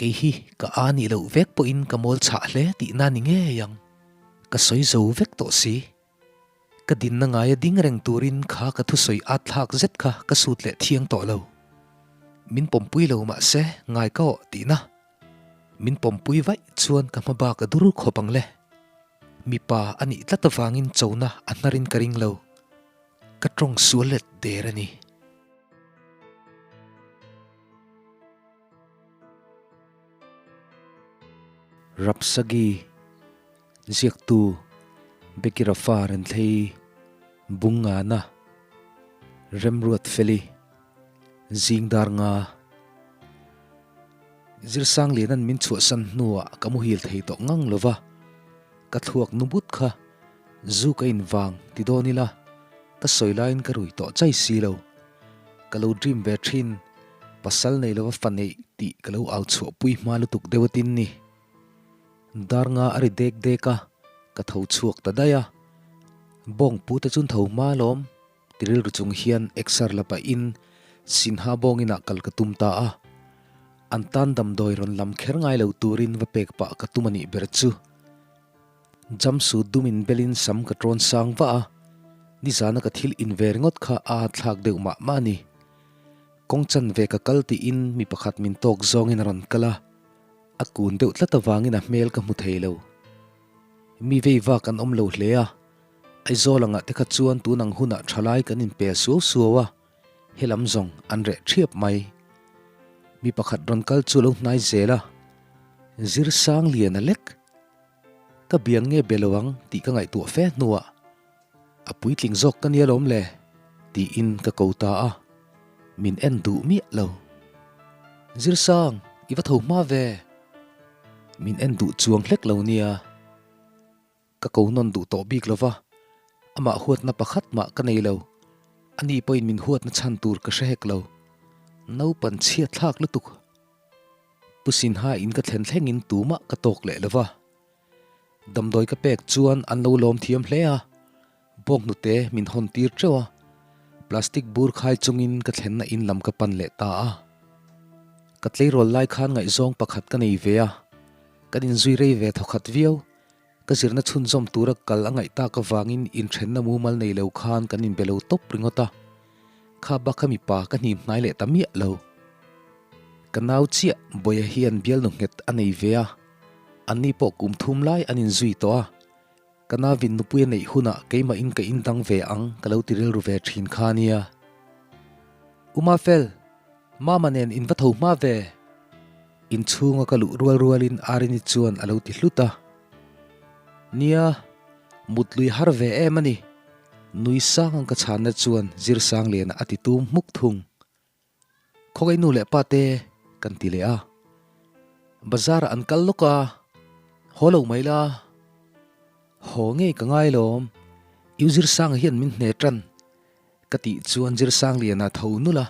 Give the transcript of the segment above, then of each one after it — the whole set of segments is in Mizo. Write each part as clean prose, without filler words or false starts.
Kei hi ka a nih loh vek pawhin ka mawl chhah hle tihna ni ngei ang. Ka sawi zo vek tawh si. Ka dinna ngaia ding reng turin kha ka thusawi at thlak zet kha ka sut leh thiang tawh lo. Min pawmpui lo mah se ngai ka awh tihna. Min pawmpui vaih chuan ka hma bak a dur khawp ang le. Mipa a nih tlat avangin chona a hnarin ka ring lo. Ka tawng sual let der a ni. Rapsagi, Ziaktu, Becky Rafa Renthlei, Bungngana, Remruat Feli, Zingdar Nga. Zirsang Lianan min chhuahsan hnuah ka muhil thei tawh ngang lo va, ka thluak nu but kha zu ka invang ti dawn ila ka sawi laiin ka rui tawh chai si lo. Ka lo dream ve thin, pasal nei lova fa neih tih ka lo au chhuah pui hma lutuk deuh atin ni. Dar nga a ri dek dek a, ka tho chhuak ta daih a. Bawng pu te chun tho hma alawm, ti rilru chung hian exer la pahin Sinha bawng inah kal ka tum ta a. An tan damdawi rawn lam kher ngai lo turin va pek pah ka tum a nih ber chu. Jumpsuit dum in belin sam ka tawn sang vah a, nizana ka thil in ve ringawt kha a thlak deuh mah mah a ni. Kawng chanve ka kal tiin mi pakhat min tawk zawngin a rawn kal a, a kun deuh tlat avangin a hmel ka hmu thei lo. Mi vei vak an awm lo hle a, Aizawl angah te kha chuan tun ang hunah thalai kan inpel suau suau a, helam zawng an reh thiap mai. Mi pakhat rawn kal chu lo hnai zel a, Zirsang lian a lek. Ka biang nge be lo ang tih ka ngaihtuah fe hnuah a puitling zawk ka nia lawm le tiin ka ko ta a, min en duh miah lo. Zirsang, i va tho hma ve. Min en duh chuang hlek lo nia. Ka ko nawn duh tawh bik lo va, amah huatna pakhat mah ka nei lo. Ani pawhin min huatna chhan tur ka hre hek lo. Naupan chhiat thlak lutuk. Pu Sinha in ka thlen thlengin tumah ka tawk leh lo va. Damdawi ka pek chuan an lo lawm thiam hle a, bawnghnute min hawn tir teuh a, plastic bur khai chungin ka thlenna in lam ka pan leh ta a. Ka tleirawl lai khan ngaihzawng pakhat ka nei ve a, kan inzui rei ve thawkhat viau. Ka zirna chhunzawm tura kal a ngaih tak avangin inthenna mumal nei lo khan kan inbe lo tawp ringawt a. Kha bak a mipa ka hnim hnai leh ta miah lo. Ka nau chiah Bawia hian bialnu nghet a nei ve a, anni pawh kum thum lai an inzui tawh a. Ka navin nupui a neih hunah keimahin ka indang ve ang ka lo ti rilru ve thin kha nia. Umafel, Mama nen in va tho hma ve. Inchhunga ka luh rual rualin Arini chuan a lo ti hlut a. Nia, mut lui har ve em a ni. Nui sang ang ka chhanna chuan Zirsangliana a ti tum hmuk thung. Khawngei nu leh pa te kan ti leh a. Bazar ah an kal lawk a, haw lo mai la. Haw ngei ka ngai lawm, U Zirsanga hian min hne tan. Ka tih chuan Zirsangliana tho nulh a,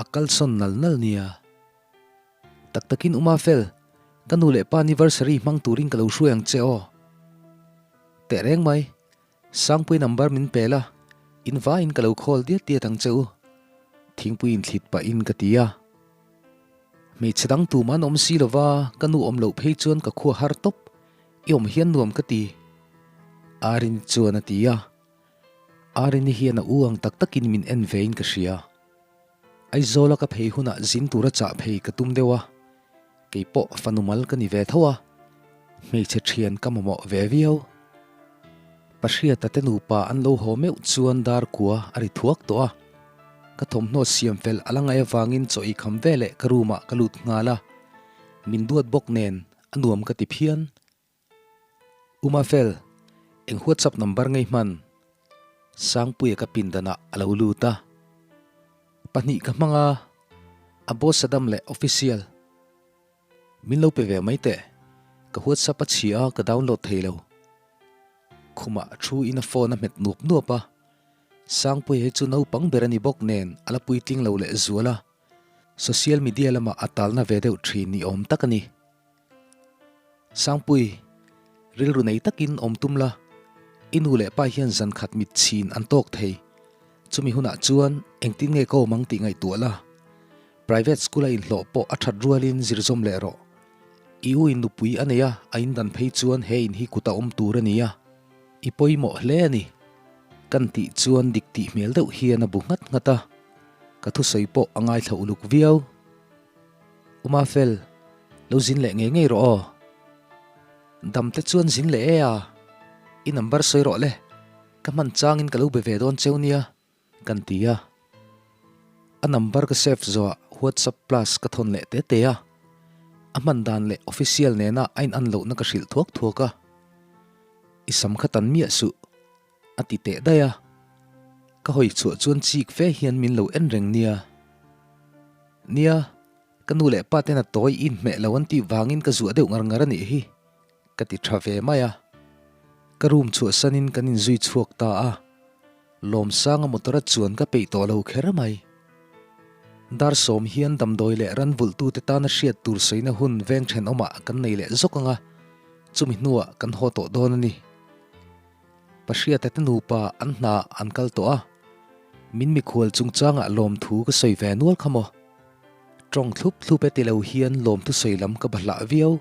a kalsawn nal nal nia. Tak takin Uma fel, ka nu leh pa anniversary hmang turin ka lo hruai ang che aw. Teh reng mai, Sangpui number min pe la, in vaiin ka lo call diat diat ang che u. Thingpui inthlit pahin ka ti a. Hmeichhe dang tumah an awm si lova, ka nu awm loh phei chuan ka khua har tawp, i awm hian nuam ka ti. Arini chuan a ti a. Arini hian a u ang tak takin min en vein ka hria. Aizawla ka phei hunah zin tura chah phei ka tum deuh a, kei pawh fanu mal ka ni ve tho a, hmeichhe thian ka mamawh ve viau. Pahriata te nupa an lo haw meuh chuan dar kua a ri thuak tawh a, ka thawmhnaw siam fel a la ngaih avangin chaw ei kham veleh ka room ah ka lut nghal a, min duat bawk nen a nuam ka ti phian. Umafel, eng WhatsApp number ngei hman? Sangpuia ka pindanah a lo lut a. Pahnih ka hmang a, a boss Adam leh official. Min lo pe ve mai teh, ka WhatsApp a chhia a ka download thei lo. Khumah thu in a phone a hmet nuap nuap a. Sangpuia hi chu naupang ber a ni bawk nen a la puitling lo leh zual a. Social media lamah a talna ve deuh thin ni awm tak a ni. Sangpui, rilru nei takin awm tum la, i nu leh pa hian zan khat mit chhin an tawk thei. Chumi hunah chuan engtin nge ka awm ang tih ngaihtuah la. Private school a inhlawh pawh a that rualin zir zawm leh rawh. I u in nupui a nei a, a in dan phei chuan he in hi kut a awm tur a ni a, i pawimawh hle a ni. Kan tih chuan dik tih hmel deuh hian a bu nghat nghat a, ka thusawi pawh a ngaithla uluk viau. Uma fel, lo zin leh ngei ngei rawh aw. Dam te chuan zin leh e a, i number sawi rawh le, ka hman changin ka lo be ve dawn cheu nia, kan ti a. A number ka save zawhah WhatsApp plus ka thawn leh te te a, a hman dan leh official nena a in an lohna ka hrilh thuak thuak a. I sam kha tan miah suh, a ti teh daih a. Ka hawi chhuah chuan chik fe hian min lo en reng nia. Nia, ka nu leh pa ten a tawi i inhmeh lo an tih vangin ka zuah deuh ngar ngar a nih hi, ka ti tha ve mai a. Ka room chhuahsanin kan inzui chhuak ta a. Lawmsanga motor a chuan ka peih tawh lo kher mai. Dar sawm hian damdawi leh ran vulhtute tana hriat tur sawina hun veng thenawmah kan nei leh zawk ang a, chumi hnuah kan haw tawh dawn a ni. Pahriata te nupa an hna an kal tawh a, min mikhual chungchangah lawmthu ka sawi ve nual kha maw? Tawng thlup thlup e ti lo hian lawmthu sawi lam ka bahlah viau.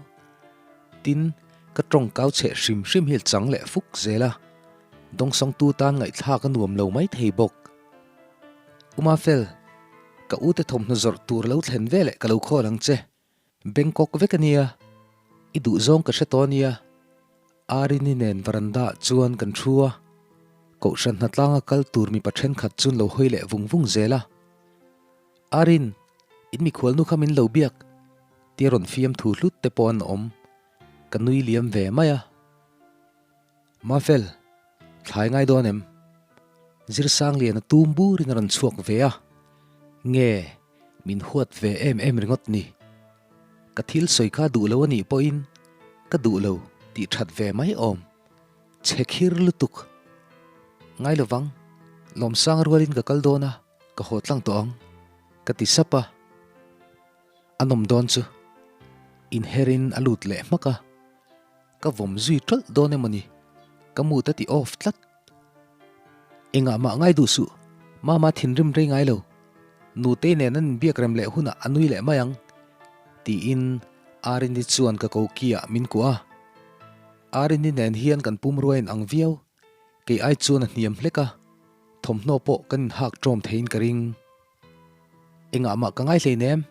Tin, ka tawng kau cheh hrim hrim hi chang leh fuk zel a, dawngsawngtu tan ngaihthlak a nuam lo mai thei bawk. Uma fel, ka ute thawmhnaw zawrh tur lo thlen veleh ka lo khawl ang che. Bangkok vek a nia, i duhzawng ka hre tawh a nia. Arini nen varanda ah chuan kan thu a, Kohhran hnatlanga kal tur mipa thenkhat chuan lo hawi leh vung vung zel a. Arin, in mikhualnu kha min lo biak, tia rawn fiam thu hlut te pawh an awm, ka nui liam ve mai a. Mafel, thlai ngai dawn em? Zirsangliana tum burin a rawn chhuak ve a, nge min huat ve em em ringawt ni? Ka thil sawi kha duh lo a nih pawhin ka duh lo tih that ve mai awm. Chhe khir lutuk. Ngai lovang, Lawmsang rualin ka kal dawn a, ka haw tlang tawh ang, ka ti sap a. A nawm dawn chu inherin a lut leh hmak a. Ka vawm zui ṭawlh dawn emaw ni? Ka mood a ti off tlat. Engah mah ngai duh suh, Mama thinrim rei ngai lo. Nutei nen an inbiak rem leh hunah a nui leh mai ang, tiin Arini chuan ka kokiah min kuah a. Arini nen hian kan pumrua in ang viau, kei ai chuan a hniam hlek a, thawmhnaw pawh kan inhak ṭawm theiin ka ring. Engah mah ka ngai hleinem,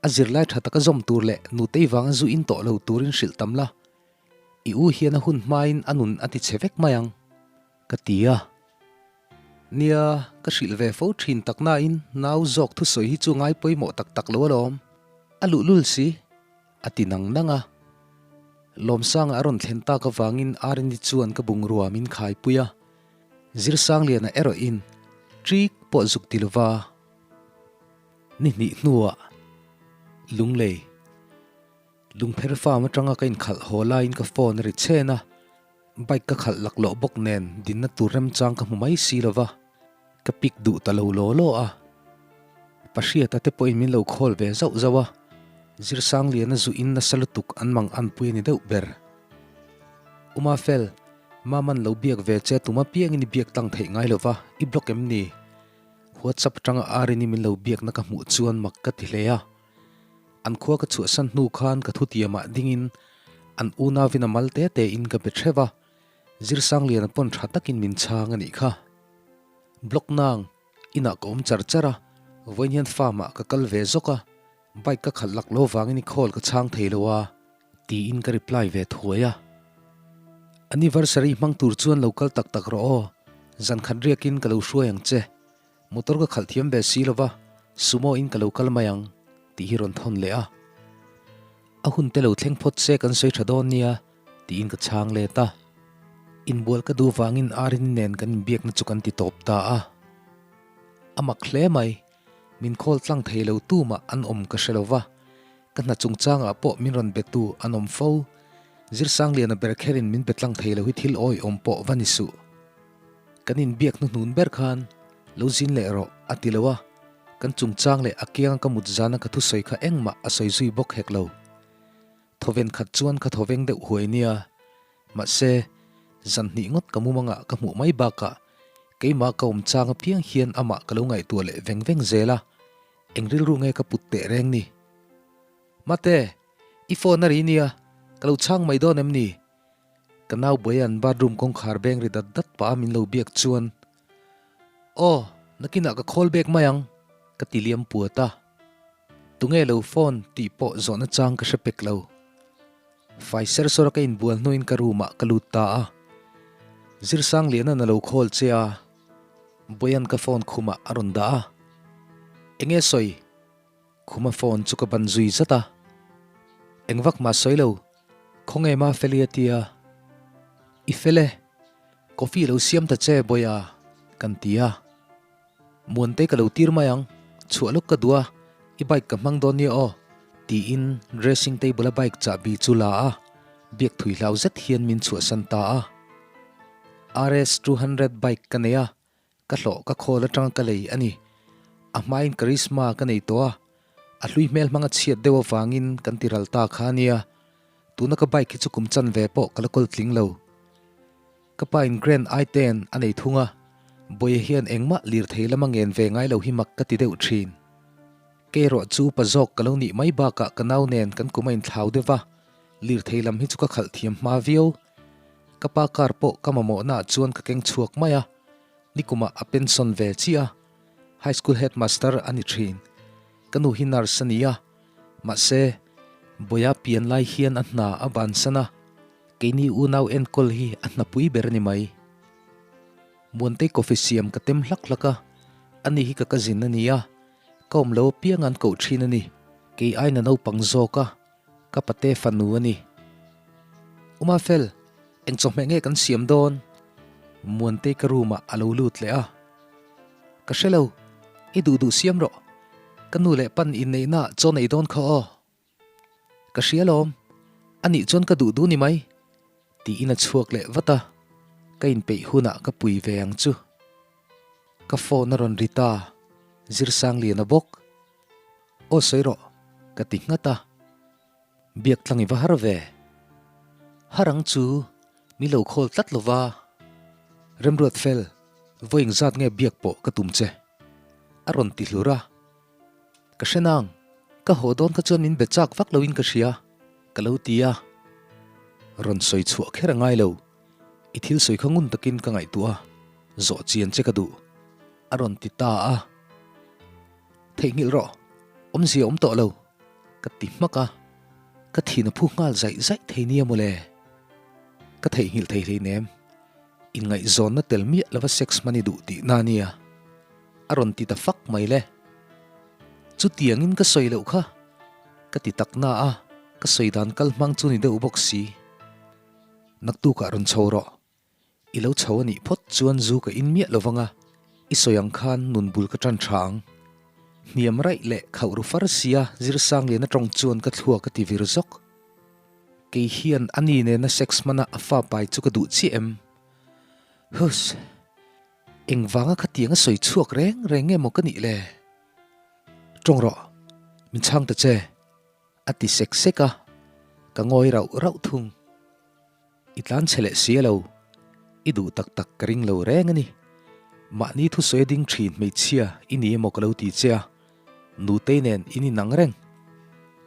A zirlai tha taka zawm tur leh nutei vanga zu in tawh lo turin hrilh tam la, i u hian a hun hmain a nun a ti chhe vek mai ang, ka ti a. Nia, ka hrilh ve fo thin tak nain nau zawk thusawi hi chu ngai pawimawh tak tak lo alawm, a luhlul si, a ti nang nang a. Lawmsanga a rawn thlen tak avangin Arini chuan ka bungrua min khaipui a, Zirsangliana erawhin ṭik pawh zuk ti lova. Ni hnih hnuah Lunglei Lungpher farm atanga ka inkhalh haw laiin ka phone a ri chhen a, bike ka khalh laklawh bawk nen dinna tur remchang ka hmu mai si lo va, ka pick duh ta lo law law a. Pahriata te pawhin min lo call ve zauh zauh a, Zirsangliana zu in nasa lutuk an mang anpui a ni deuh ber. Uma fel, Maman lo biak ve che tum apiangin i biak tlang theih ngai lo va, i block em ni? WhatsApp atanga Arini min lo biakna ka hmuh chuan mak ka ti hle a. An khua ka chhuahsan hnu khan ka thutiamah dingin an unauin a mal te tein ka be theuh a, Zirsangliana pawn tha takin min chhang a nih kha. Block nang, inah ka awm char char a, vawiin hian farm ah ka kal ve zawk a, bike ka khalh lak lo vangin i call ka chhang thei lo a, tiin ka reply ve thuai a. Anniversary hmang tur chuan lo kal tak tak rawh aw, zan khat riakin ka lo hruai ang che. Motor ka khalh thiam ve si lova, sumo in ka lo kal mai ang tih hi rawn thawn leh a. A hun te lo thleng phawt se kan sawi tha dawn nia tiin ka chhang let a. Inbual ka duh vangin Arini nen kan inbiakna chu kan ti tawp ta a. A mak hle mai, min call tlang thei lo tumah an awm ka hre lova. Ka hna chungchangah pawh min rawn betu an awm fo. Zirsangliana ber kherin min be tlang thei lo hi thil awihawm pawh va ni suh. Kan inbiak hnuhnun ber khan lo zin leh rawh a ti lo a, kan chungchang leh a kianga ka mut zana ka thusawi kha engmah a sawi zui bawk hek lo. Thawven khat chuan ka thawveng deuh huai nia. Mahse, zan hnih ngawt ka mumangah ka hmuh mai bakah keimah ka awm chang apiang hian amah ka lo ngaihtuah leh veng veng zel a. Eng rilru nge ka put teh reng ni? Mate! I phone a ri nia, ka lo chhang mai dawn em ni? Ka nau Boyan bathroom kawngkhar beng ri dat dat pah a min lo biak chuan, Aw, nakinah ka call back mai ang, ka ti liam puat a. Tunge lo phone tih pawh zawhna chang ka hre pek lo. Fai ser sawr a ka inbual hnuin ka room ah ka lut ta a. Zirsang Liana'n a lo call che a, Boyan ka phone khumah a rawn dah a. Enge sawi? Khuma phone chu ka ban zui zat a. Eng vak mah sawi lo, khawnge ma Feli a tia. I fel e, coffee lo siam ta che Boya, kan ti a. Muante ka lo tir mai ang, chhuah lawk ka duh a, i bike ka hmang dawn nia aw, tiin dressing table a bike chahbi chu la a, biak thui hlau zet hian min chhuahsan ta a. RS 200 bike ka nei a, ka hlawh ka khawl atanga ka lei a ni. A hmain Karizma ka nei tawh a, a hlui hmel hmanga chhiat deuh avangin kan ti ral ta kha a nia. Tuna ka bike hi chu kum chanve pawh ka la kawl tling lo. Ka pa in Grand I ten a nei thung a, Bawiha hian engmah lirthei lama ngen ve ngai lo hi mak ka ti deuh thin. Kei erawh chu upa zawk ka lo nih mai bakah ka nau nen kan kum a inthlau deuh va, lirthei lam hi chu ka khalh thiam hma viau. Ka pa car pawh ka mamawhna ah chuan ka keng chhuak mai a, nikumah a pension ve chiah a, High School Headmaster a ni thin. Ka nu hi nurse a ni a, mahse, Bawiha pian lai hian a hna a bansan a, Keini unau enkawl hi a hnapui ber a ni mai. Muantei coffee siam ka tem hlak hlak a, ani hi ka cousin a ni a, ka awm lo apiang an koh thin a ni. Kei aina naupang zawk a, ka pate fanu a ni. Umafel, eng chawhmeh nge kan siam dawn? Muantei ka room ah a lo lut leh a. Ka hre lo, i duh duh siam rawh. Ka nu leh pan inneihna ah chaw nei dawn kha aw. Ka hria lawm, a nih chuan ka duh duh ni mai, tiin a chhuak leh vat a, ka inpeih hunah ka pui ve ang chu. Ka phone a rawn ri ta, Zirsangliana bawk. Aw sawi rawh, ka ti nghat a, biak tlang i va har ve. Har ang chu, mi lo khawl tlat lo va. Remruat fel, vawi engzat nge biak pawh ka tum che? A rawn ti hlur a. Ka hre nang, ka haw dawn kha chuan min be chak vak loin ka hria, ka lo ti a. Rawn sawi chhuah kher a ngai lo, i thil sawi kha ngun takin ka ngaihtuah a, zawh chian che ka duh, a rawn ti ta a. Theihnghilh rawh, awmzia awm tawh lo, ka ti hmak a, ka thin a phu nghal zaih zaih thei nia mawle. Ka theihnghilh thei hleinem, inngaihzawnna tel miah lova sex hman i duh tihna nia. A rawn ti ta fak mai le. Chutiangin ka sawi loh kha ka ti tak na a, ka sawi dan kal hmang chu ni deuh bawk si. Naktukah rawn chho rawh. I lo chho a nih phawt chuan zu ka in miah lovang a, i sawi ang khan nun bul ka tan tha ang. Hniam raih leh khauh ru far sia Zirsangliana tawng chuan ka thluak a ti vir zawk. Kei hian a ni nena sex hmana a fa pai chu ka duh chiah em? Huss. Engvanga khatiang a sawi chhuak reng reng nge maw ka nih le? Tawng rawh, min chhang ta che, a ti sek sek a, ka ngawi rauh rauh thung. I tlan chhe leh si a lo, i duh tak tak ka ring lo reng a ni. Mahni thusawi a ding thin hmeichhia i ni emaw ka lo ti che a, nutei nen in inang reng.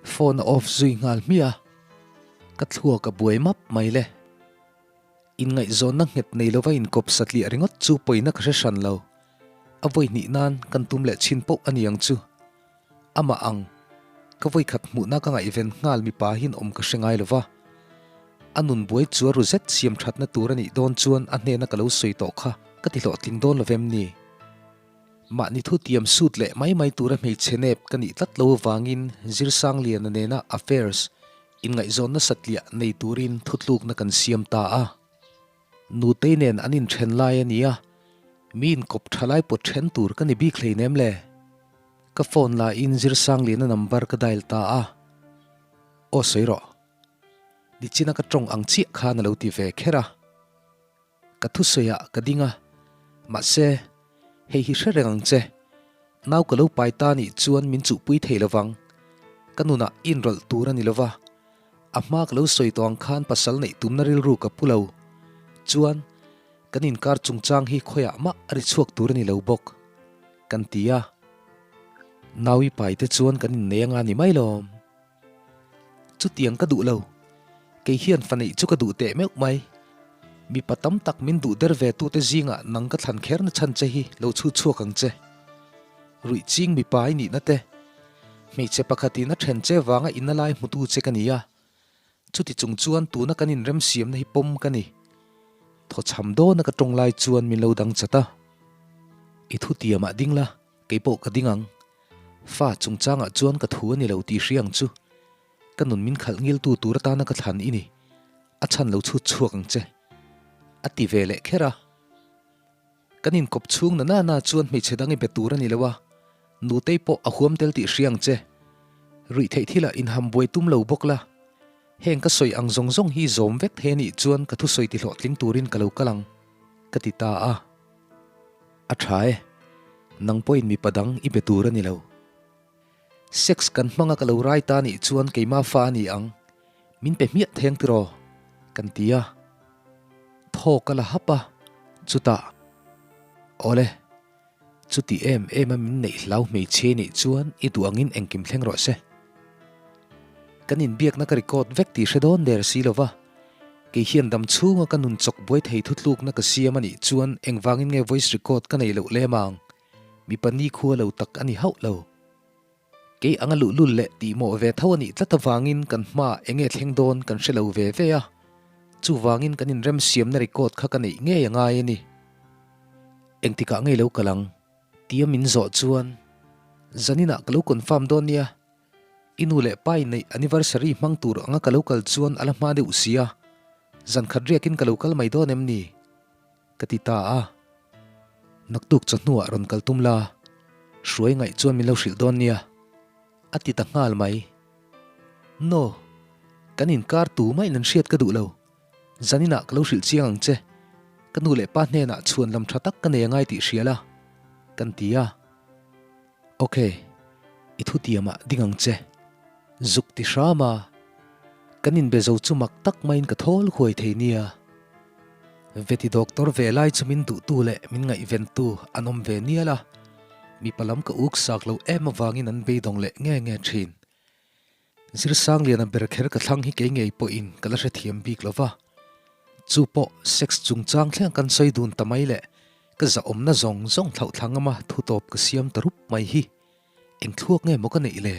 Phone a off zui nghal hmiah a, ka thluak a buai map mai le. Inngaihzawnna nghet nei lova inkawp satliah ringawt chu pawina ka hre hran lo. A vawi hnih nan kan tum leh chhin poh a ni ang chu. Amah ang, ka vawi khat hmuhna ka ngaihven nghal mipa hian awm ka hre ngai lova. A nun buai chu a ru zet siam thatna tur a nih dawn chuan a hnena ka lo sawi tawh kha ka ti hlawhtling dawn lovem ni? Mahni thu tiam sut leh mai mai tura hmeichhe nep ka nih tlat lo avangin Zirsangliana nena affairs Inngaihzawnna satliah nei turin thutlukna kan siam ta a. Nutei nen an inthen lai a nia, mi inkawp tha lai pawt then tur ka ni bik hleinem le. Ka phone lahin Zirsangliana number ka dial ta a. Aw sawi rawh. Nichina ka tawng ang chiah khan a lo ti ve kher a. Ka thusawiah ka ding a, mahse, hei hi hre reng ang che. Nau ka lo pai ta nih chuan min chuhpui thei lo vang. Ka nunah inrawlh tur a ni lo va, a hma ka lo sawi tawh ang khan pasal neih tumna rilru ka pu lo. Chuan, kan inkar chungchang hi khawiah mah a ri chhuak tur a ni lo bawk, kan ti a. Nau i pai te chuan kan innei anga ni mai lawm. Chutiang ka duh lo. Kei hian fa neih chu ka duh teh meuh mai. Mipa tam tak min duh der ve tute zingah nang ka thlan kher na chhan che hi lo chhut chhuak ang che. Ruih ching mipa i nihna te, hmeichhe pakhatin a then che vanga inna lai hmutu che ka ni a, chuti chung chuan tuna kan inremsiamna hi pawm ka ni. Thawchham dawna ka tawng lai chuan min lo dang chat a. I thutiamah ding la, kei pawh ka ding ang. Fa chungchangah chuan ka thu a ni lo tih hria ang chu. Ka nun min khalh ngiltu tur atana ka thlan i ni. A chhan lo chhut chhuak ang che. A ti ve leh kher a. Kan inkawp chhung na na na chuan hmeichhe dang i be tur a ni lo a, nutei pawh a huam tel tih hria ang che. Ruih theih thilah inham buai tum lo bawk la. Heng ka sawi ang zawng zawng hi zawm vek thei a nih chuan ka thusawi ti hlawhtling turin ka lo kal ang, ka ti ta a. A tha e, nang pawhin mipa dang i be tur a ni lo. Sex kan hmanga ka lo rai ta nih chuan keimah fa a ni ang, min pe hmiah theng tiraw? Kan ti a. Thaw ka la hap a, chutah, Awle, chuti em em a min neih hlau hmeichhia nih chuan i duh angin engkim thleng rawh se. Kan inbiakna ka record vek tih hre dawn der si lo va, kei hian dam chhunga ka nun chawk buai thei thutlukna ka siam a nih chuan engvangin nge voice record ka nei loh lem ang? Mipa nikhua lo tak a ni hauh lo. Kei anga luhlul leh tihmawh ve tho a nih tlat avangin kan hmaah eng nge thleng dawn kan hre lo ve ve a, chuvangin kan inremsiamna record kha ka neih ngei a ngai a ni. Engtikah ngei lo kal ang? Tia min zawh chuan, Zaninah ka lo confirm dawn nia, i nu leh pa inneih anniversary hmang tur anga ka lo kal chuan a la hma deuh si a, zan khat riakin ka lo kal mai dawn em ni? Ka ti ta a, Naktuk chawhnuah rawn kal tum la, hruai ngaih chuan min lo hrilh dawn nia, a ti ta nghal mai. No, kan inkar tu mah in an hriat ka duh lo, zaninah ka lo hrilh chiang ang che, ka nu leh pa hnenah chhuan lam tha tak ka nei angai tih hria la, kan ti a. Ok, i thutiamah ding ang che. Zuk ti hram a, kan inbe zo chu mak tak maiin ka thawl huai thei nia. Veti doctor ve lai chu min duhtu leh min ngaihventu an awm ve nial a, mipa lam ka uk sak lo em avangin an beidawng leh nge nge thin. Zirsangliana ber kher ka thlang hi kei ngei pawhin ka la hrethiam bik lo va, chu pawh sex chungchang thleng kan sawi dun ta mai leh ka zahawmna zawng zawng thlauh thla ngama thu tawp ka siam ta rup mai hi eng thluak nge maw ka neih le?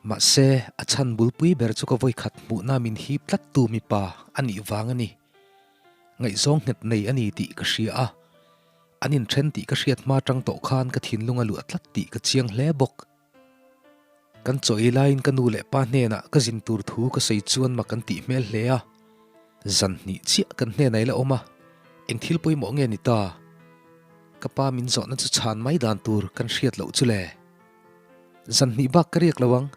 Mahse, a chhan bulpui ber chu ka vawikhat hmuhna min hip tlattu mipa a nih vang a ni. Ngaihzawng nghet nei a ni tih ka hria a, an inthen tih ka hriat hma tang tawh khan ka thinlung a luah tlat tih ka chiang hle bawk. Kan chaw ei laiin ka nu leh pa hnenah ka zin tur thu ka sawi chuan mak an tih hmel hle a, zan hnih chiah kan hnenah i la awm a, eng thil pawimawh nge ni ta? Ka pa min zawhna chu chhan mai dan tur kan hriat loh chu le. Zan hnih bak ka riak lo ang,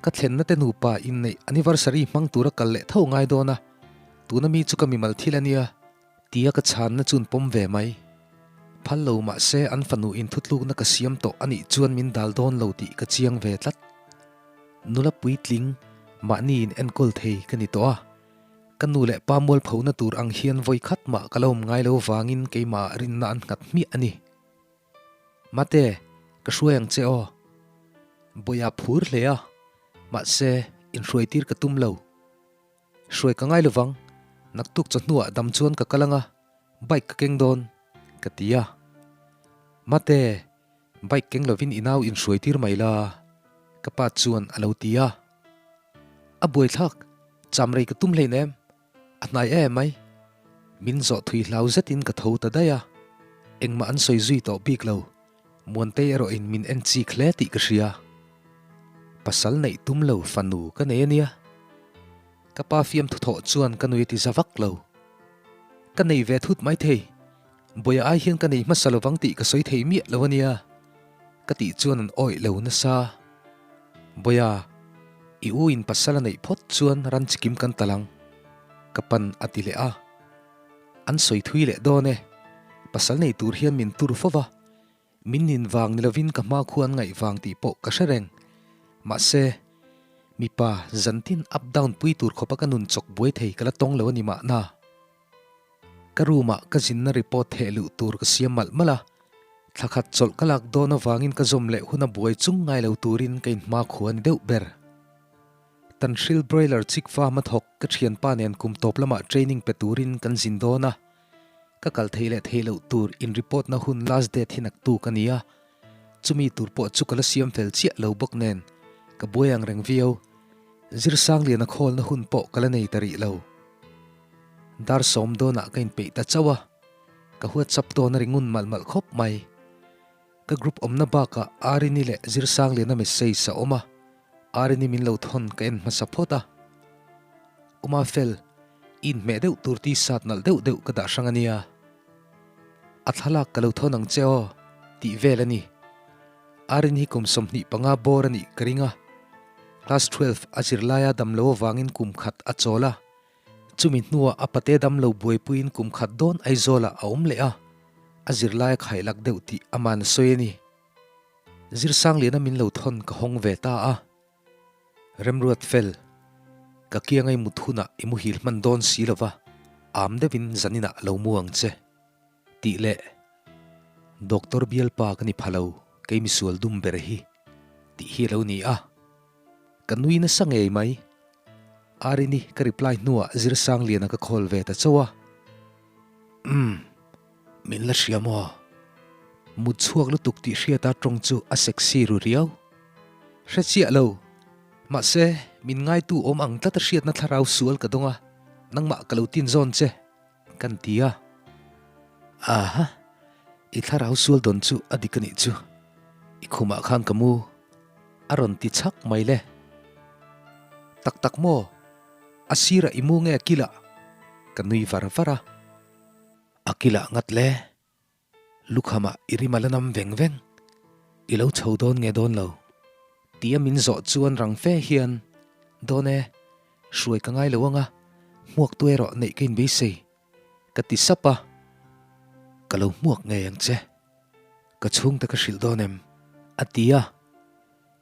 ka thlenna te nupa inneih anniversary hmang tura kal leh tho ngai dawn a, tuna mi chu ka mimal thil a nia. Tia ka chhanna chu an pawm ve mai. Phal lo mah se an fanu in thutlukna ka siam tawh a nih chuan min dal dawn lo tih ka chiang ve tlat. Nula puitling mahni in enkawl thei ka ni tawh a, ka nu leh pa mualphona tur ang hian vawi khat mah ka la awm ngai lo vangin keimah ah rinna an nghat hmiah a ni. Mate, ka hruai ang che aw. Bawih a phur hle a, mahse inhruaitir ka tum lo. Hruai ka ngai lovang, naktuk chawhnuah dam chuan ka kal anga, bike ka keng dawn, ka ti a. Mate, bike keng lovin i nau inhruai tir mai la, ka pa chuan a lo ti a. A buaithlak, cham rei ka tum hlein em, a hnai em mai. Min zawh thui hlau zetin ka tho ta daih a, engmah an sawi zui tawh bik lo. Muantei erawhin min en chik hle tih ka hria. Pasal neih tum lo fanu ka nei a nia. Ka pa fiamthu thawh chuan ka nui a ti za vak lo. Ka nei ve thut mai thei. Buaia ai hian ka nei hmasa lovang tih ka sawi thei miah lo a nia. Ka tih chuan an awih lo nasa. Buaia, i u in pasal a neih phawt chuan ran chikim kan tal ang. Ka pan a ti leh a. An sawi thui leh dawn e. Pasal nei tur hian min tur fo va, min nin vang ni lovin ka hma khu an ngaih vang tih pawh ka hre reng. Mahse, mipa zantin up down pui tur khawpa ka nun chawk buai thei ka la tawng lo a ni mahna. Ka room ah ka zinna report theh luh tur ka siam malh malh a, thla khat chawlh ka lak dawn avangin ka zawm leh hun a buai chung ngai lo turin ka inhmakhua a ni deuh ber. Tanhril Broiler Chick Farm a thawk ka thianpa nen kum tawp lamah training pe turin kan zin dawn a, ka kal theih leh theih loh tur in report na hun last date hi naktuk a ni a, chumi tur pawh chu ka la siam fel chiah lo bawk nen ka buai ang reng viau. Zirsangliana khawlna hun pawh ka la nei ta rih lo. Dar sawm dawnah ka inpeih ta chauh a, ka WhatsApp tawn a ri ngun malh malh khawp mai. Ka group awmna bakah Arini leh Zirsangliana message a awm a, Arini min lo thawn ka en hmasa phawt a. Uma fel, i inhmeh deuh tur t-shirt nalh deuh deuh ka dah hrang a nia. A thlalak ka lo thawn ang che aw, tih vel a ni. Arini hi kum 25 bawr a nih ka ring a. Class 12 a zirlaia damlo avangin kum khat a chawl a. Chumi hnuah a pate damlo buaipuiin kum khat dawn Aizawlah a awm leh a, a zirlai a khaihlak deuh tih aman a sawi a ni. Zirsangliana min lo thawn ka hawng ve ta a. Remruat fel, ka kianga i mut hunah i muhil hman dawn si lo va, am deuhin zaninah lo mu ang che. Tih leh, Doctor bialpa ka ni pha lo, kei misual dum ber hi, tih hi a lo ni a. Ka nui nasa ngei mai. Arini ka reply hnuah Zirsangliana ka call ve ta chauh a. Umm, min la hria maw? Mut chhuak lutuk tih hriata tawng chu a sexy ru riau. Hre chiah lo. Mahse, min ngaitu awm ang tlata hriatna thlarau sual ka dawng a, nangmah ka lo tin zawn che. Kan ti a. Aha, i thlarau sual dawn chu a dik a nih chu. I khumah khan ka mu. A rawn ti chhak mai le. Tak tak maw? A sirah i mu nge a kilah? Ka nui var var a. A kilah ngat le. Lukhama i rim a la nam veng veng. I lo chho dawn nge dawn lo? Tia min zawh chuan rang fe hian, Dawn e, hruai ka ngai lo ang a, hmuak tu erawh neih ka inbeisei, ka ti sap a. Ka lo hmuak ngei ang che. Ka chhungte ka hrilh dawn em? A ti a.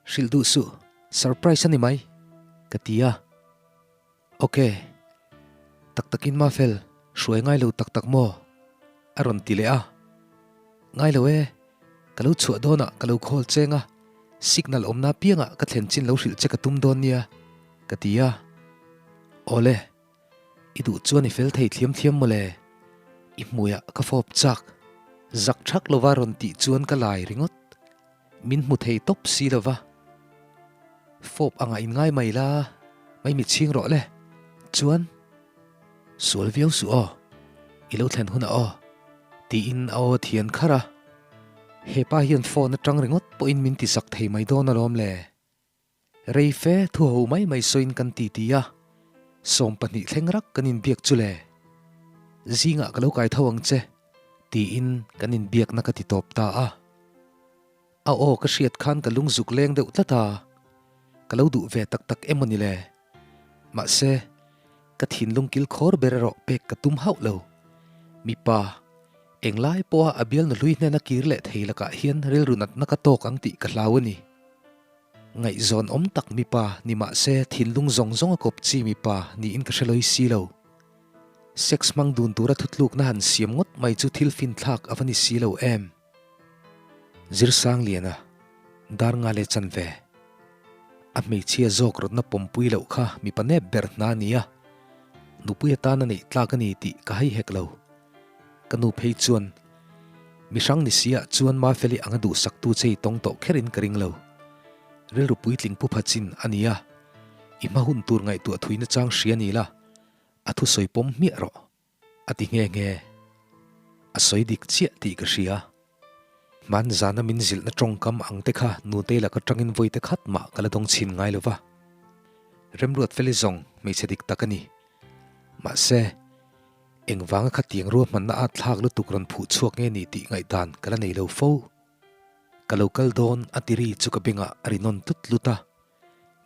Hrilh duh suh, surprise a ni mai, ka ti a. Ok. Tak takin Mafel, hruai ngai lo tak tak maw? A rawn ti leh a. Ngai lo e, ka lo chhuah dawnah ka lo call cheng a, signal awmna piangah ka thlen chin lo hrilh che ka tum dawn nia, ka ti a. Awle, i duh chuan i fel thei thiam thiam mawle, i hmuiah ka fawp chak. Zak thak lova rawn tih chuan ka lai ringawt. Min hmu thei tawp si lo va. Fawp angah in ngai mai la, mai mi chhing rawh le. Chuan, Sual viau suh aw, i lo thlen hunah aw, tiin a aw thian kharh a. Hepa hian phone atang ringawt pawhin min ti zak thei mai dawn alawm le. Rei fe thu ho mai mai sawiin kan ti ti a, 20 thleng rak kan inbiak chu le. Zingah ka lo kai tho ang che, tiin kan inbiakna ka ti tawp ta a. A aw ka hriat khan ka lung zuk leng deuh tlat a, ka lo duh ve tak tak em aw ni le. Mahse, ka thinlung kil khawr ber erawh pek ka tum hauh lo. Mipa, englai pawha a bialnu hlui hnena kir leh thei lakah hian rilru natna ka tawk ang tih ka hlau a ni. Ngaihzawn awm tak mipa ni mahse thinlung zawng zawng a kawp chi mipa niin ka hre lawi si lo. Sex hmang dun tura thutlukna han siam ngawt mai chu thil finthlak a va ni si lo em? Zirsangliana, dar nga leh chanve. A hmeichhia zawk rawtna pawmpui loh kha mipa nep ber hna a ni a, nupui atana neih tlak a ni tih ka hai hek lo. Ka nu phei chuan, Mi hrang ni si ah chuan Mafeli anga duhsaktu che i tawng tawh kherin ka ring lo. Rilru puitling pu pha chin a ni a, i hma hun tur ngaihtuah thui nachang hria ni la, a thusawi pawm hmiah rawh, a ti nghe nghe. A sawi dik chiah tih ka hria. Hman zana min zilhna tawngkam ang te kha nutei laka tangin vawi te khat mah ka la dawng chhin ngai lo va. Remruatfeli zawng hmeichhe dik tak a ni. Mahse. Engvanga khatiang ruahmanna a thlak lutuk rawn phuh chhuak nge ni tih ngaihdan ka la nei lo fo. Ka lo kal dawn a ti ri chu ka bengah a ri nawn tlut tlut a.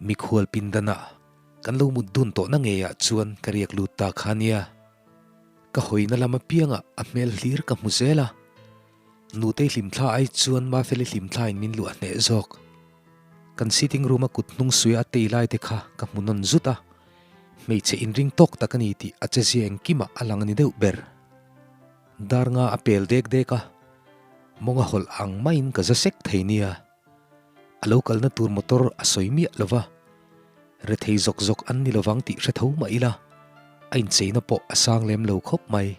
Mikhual pindanah kan lo mut dun tawhna ngeiah chuan ka riak lut ta kha nia. Ka hawina lam apiangah a hmel hlir ka hmu zel a. Nutei hlimthla ai chuan Mafeli hlimthlain min luah hneh zawk. Kan sitting room a kut hnung suia a tei lai te kha ka hmu nawn zut a. Hmeichhe inring tawk tak a ni tih a chezia engkimah a lang a ni deuh ber. Dar nga a pel dek dek a, mawng a hawlh ang maiin ka za sek thei nia. A lo kalna tur motor a sawi miah lo va. Rethei zawk zawk an ni lovang tih hre tho mah ila, a incheina pawh a sang lem lo khawp mai.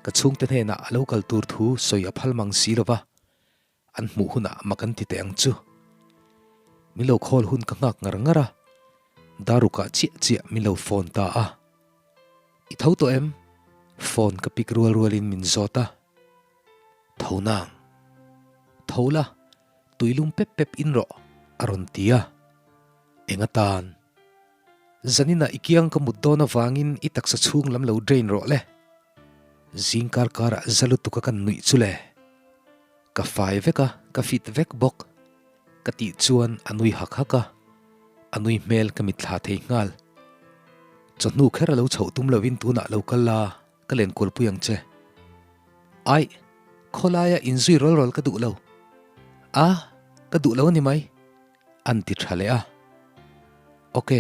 Ka chhungte hnenah a lo kal tur thu sawi a phal mang si lova, an hmuh hunah mak an ti teh ang chu. Min lo call hun ka nghak ngar ngar a, darukah chiah chiah min lo phone ta a. I tho tawh em? Phone ka pick rual rualin min zawt a. Tho nang. Tho la, tui lum pep pep in rawh, a rawn ti a. Eng atan? Zaninah i kiang ka mut dawn avangin i taksa chhung lam lo drain rawh le. Zing kar karah za lutuk a kan nuih chu le. Ka fai vek a, ka fit vek bawk. Ka tih chuan a nui hak hak a, a nui hmel ka mitthla thei nghal. Chawhnu kher a lo chhoh tum lovin tunah lo kal la, ka lenkualpui ang che. Aih, khawlaia inzui rawl rawl ka duh lo. A, ka duh lo a ni mai, an ti tha leh a. Ok,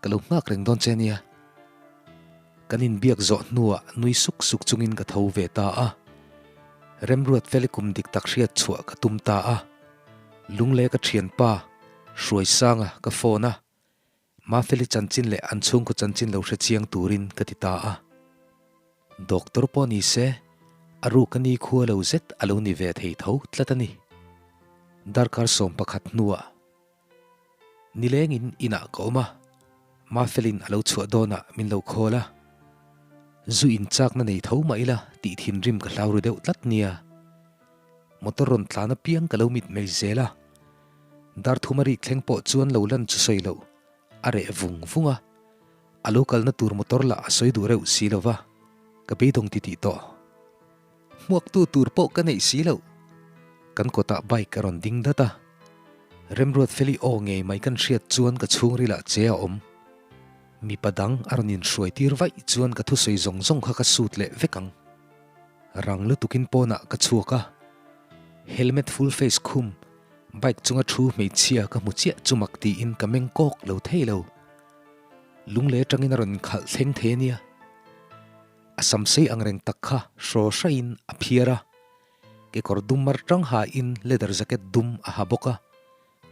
ka lo nghak reng dawn che nia. Kan inbiak zawh hnuah nui suk suk chungin ka tho ve ta a. Remruat feli kum dik tak hriat chhuah ka tum ta a. Lungle ka thianpa, Hruaisanga ka phone a. Mafeli chanchin leh an chhungkaw chanchin lo hre chiang turin ka ti ta a. Doctor pawh ni se, a ruk a ni khua lo zet a lo ni ve thei tho tlat a ni. Darkar 11 hnuah nilengin inah ka awm a, Mafelin a lo chhuah dawnah min lo call a. Zu inchakna nei tho mah ila tih thinrim ka hlau ru deuh tlat nia. Motor rawn tlan apiang ka lo mit mai zel a. Darthuma rik thleng pawh chuan lo lan chu sawi loh a reh vung vung a, a lo kalna tur motor lah a sawi duh reuh si lo va, ka beidawng ti tih tawh. Hmuaktu tur pawh ka neih si loh. Kan kawtah bike a rawn ding dat a, Remruat Feli aw ngei mai kan hriat chuan ka chhungrilah che a awm. Mipa dang a rawn inhruai tir vaih chuan ka thusawi zawng zawng kha ka sut leh vek ang. Rang lutukin pawnah ka chhuak a, helmet full face khum bike chunga thu hmeichhia ka hmu chiah chu mak tiin ka meng kawk lo thei lo. Lunglei atangin a rawn inkhalh thleng thei a nia. A sam sei angreng tak kha hraw hraiin a phiar a, kekawr dum mar tang hain leather jacket dum a ha bawk a,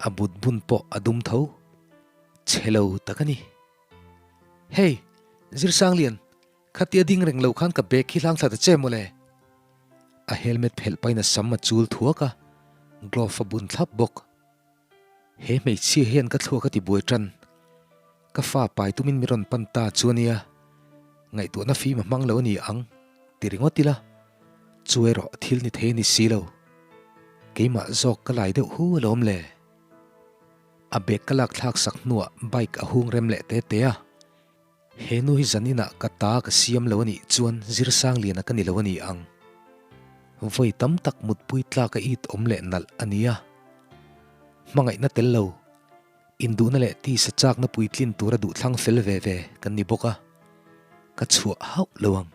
a but bun pawh a dum tho. Chhe lo tak a ni. Hey! Zirsanglian, Khatia ding reng lo khan ka bag hi hlang thla ta che mawle. A helmet phelh pain a sam a chul thuak a, glove a bun thlap bawk. He hmeichhia hian ka thluak a ti buai tan. Ka fa pai tumin mi rawn pan ta chu ania. Ngaihtuahna fim a hmang lo a ni ang ti ringawt ila, chu erawh thil ni thei a ni si lo. Keimah zawk ka lai deuh hu alawm le. A bag ka lak thlak sak hnuah bike a hung rem leh te te a. He nu hi zaninah ka ta ka siam lo a nih chuan Zirsangliana ka ni lo a ni ang. Vawi tam tak mutpui tlak a it awm leh nalh a ni a. Hmangaihna tel lo, induhna leh tisa chakna puitlin tura duhthlang fel ve ve kan ni bawk a, ka chhuah hauh lo ang.